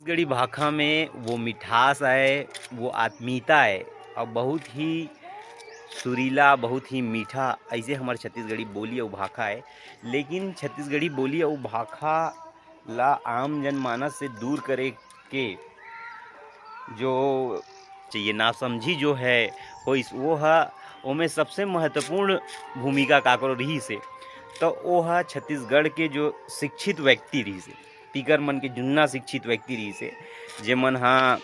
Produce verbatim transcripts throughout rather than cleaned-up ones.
छत्तीसगढ़ी भाखा में वो मिठास आय, वो आत्मीयता आय, अउ बहुत ही सुरीला, बहुत ही मीठा, अइसे हमर छत्तीसगढ़ी बोली अउ भाखा आय। लेकिन छत्तीसगढ़ी बोली अउ भाखा ला आम जनमानस से दूर करे के जो चाहिए, नासमझी जो है होइस, वो ह ओमे सबसे महत्वपूर्ण भूमिका काकरो रहिस हे, तो वो ह छत्तीसगढ़ के जो शिक्षित व्यक्ति रहिस हे, तीकर मन के जुन्ना शिक्षित व्यक्ति रहिस हे, जेमन ह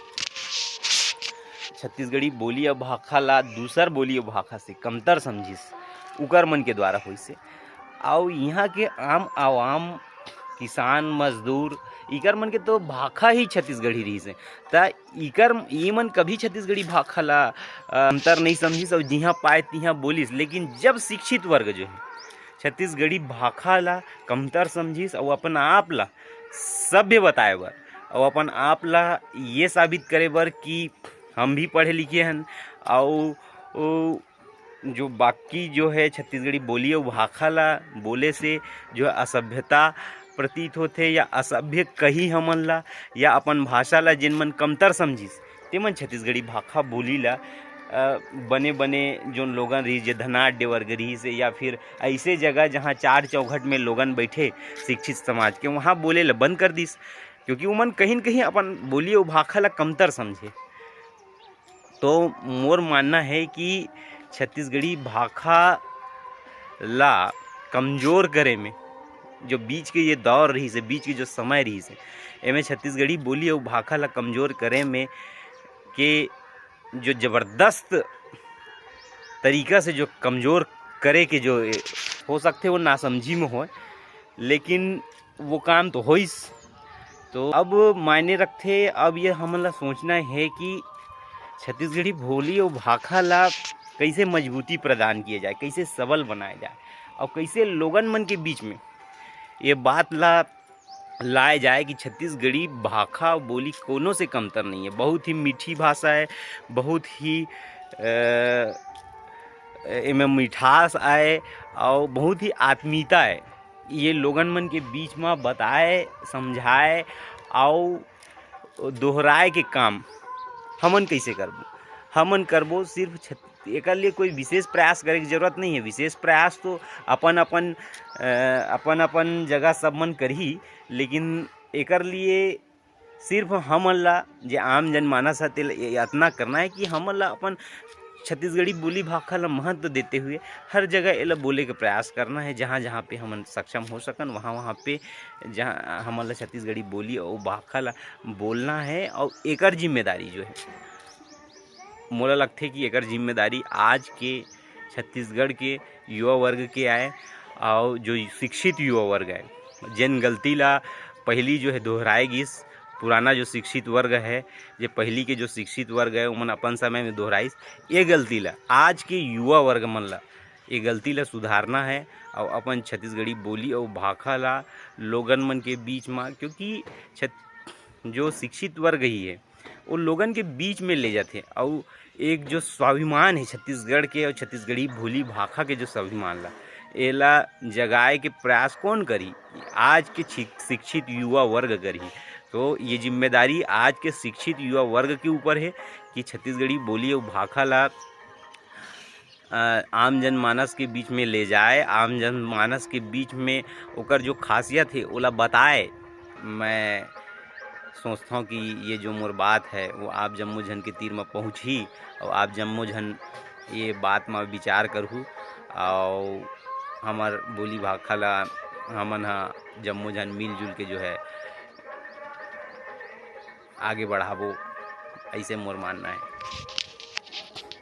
छत्तीसगढ़ी बोली अउ भाखा ला दूसर बोली अउ भाखा से कमतर समझिस, उकर मन के द्वारा होइस हे। अउ इहाँ के आम आवाम, किसान, मजदूर, इकर मन के तो भाखा ही छत्तीसगढ़ी रहिस हे। त इकर, ई मन कभी छत्तीसगढ़ी भाखा ला, अ, अंतर नहीं समझिस अउ जिहाँ पाए तिहाँ बोलिस। लेकिन जब शिक्षित वर्ग जो है, छत्तीसगढ़ी भाखा ला कमतर समझिस अउ अपन आप ला सभ्य बताए बर अउ अपन आप ला ये साबित करे बर कि हम भी पढ़े लिखे हन, अउ ओ जो बाकी जो है छत्तीसगढ़ी बोली अउ भाखा ला बोले से जो है असभ्यता प्रतीत होथे या असभ्य कही हमन ला, या अपन भाषा ला जेन मन कमतर समझिस, तेमन छत्तीसगढ़ी भाखा बोली ला, अ, बने बने जोन लोगन रहिस, जे धनाढ्य वर्ग रहिस हे, या फिर अइसे जगह जहाँ चार चौखट में लोगन बइठे शिक्षित समाज के, वहाँ बोले ला बंद कर दिस, क्योंकि उमन कहीं न कहीं अपन बोली अउ भाखा ला कमतर समझे। तो मोर मानना है कि छत्तीसगढ़ी भाखा ला कमजोर करे में जो बीच के ये दौर रहिस हे, बीच के जो समय रहिस हे, एमे छत्तीसगढ़ी बोली अउ भाखा ला कमजोर करे में के जो जबरदस्त तरीका से जो कमजोर करे के जो ए, हो सकथे वो नासमझी में होय, लेकिन वो काम तो होइस। तो अब मायने रखथे, अब ये हमन ला सोचना है कि छत्तीसगढ़ी बोली अउ भाखा ला कइसे मजबूती प्रदान किया जाए, कइसे सबल बनाया जाए, अउ कइसे लोगन मन के बीच में ये बात ला लाए जाए कि छत्तीसगढ़ी भाखा बोली कोनो से कमतर नहीं है, बहुत ही मीठी भाषा है, बहुत ही, अ, एमे मिठास आए अउ बहुत ही आत्मीयता आए। ये लोगन मन के बीच म बताए, समझाए अउ दोहराए के काम हमन कइसे करबो? हमन करबो सिर्फ छत-, एकर लिए कोई विशेष प्रयास करे के जरूरत नहीं है। विशेष प्रयास तो अपन अपन, अ, अपन अपन जगह सब मन करही, लेकिन एकर लिए सिर्फ हमन ला, जे आम जनमानस है, तेला ये यातना करना है कि हमन ला अपन छत्तीसगढ़ी बोली भाखा ला महत्व देते हुए हर जगह एला बोले के प्रयास करना है। जहाँ जहाँ पे हमन सक्षम हो सकन, वहाँ वहाँ पे जहाँ हमन ला छत्तीसगढ़ी बोली अउ भाखा ला बोलना है। अउ एकर जिम्मेदारी जो है, मोला लगथे कि एकर जिम्मेदारी आज के छत्तीसगढ़ के युवा वर्ग के आय, अउ जो शिक्षित युवा वर्ग आय, जेन गलती ला पहली जो है दोहराए गिस, पुराना जो शिक्षित वर्ग है, जे पहली के जो शिक्षित वर्ग है, उमन अपन समय में दोहराइस, ये गलती ला आज के युवा वर्ग मन ला, ये गलती ला सुधारना है अउ अपन छत्तीसगढ़ी बोली अउ भाखा ला लोगन मन के बीच मा, क्योंकि छत-, जो शिक्षित वर्ग ही है, वो लोगन के बीच में ले जाथे अउ एक जो स्वाभिमान है छत्तीसगढ़ के अउ छत्तीसगढ़ी बोली भाखा के जो स्वाभिमान ला, एला जगाए के प्रयास कौन करही? आज के छि-, शिक्षित युवा वर्ग करही। तो ये जिम्मेदारी आज के शिक्षित युवा वर्ग के ऊपर है कि छत्तीसगढ़ी बोली अउ भाखा ला, अ, आम जनमानस के बीच में ले जाए, आम जनमानस के बीच में ओकर जो खासियत है, ओला बताए। मैं सोचथौं कि ये जो मोर बात है, वो आप जम्मो झन के तीर म पहुँचही अउ आप जम्मो झन ये बात म विचार करहू अउ हमर बोली भाखा ला हमन ह जम्मो झन मिलजुल के जो है आगे बढ़ाबो, अइसे मोर मानना है।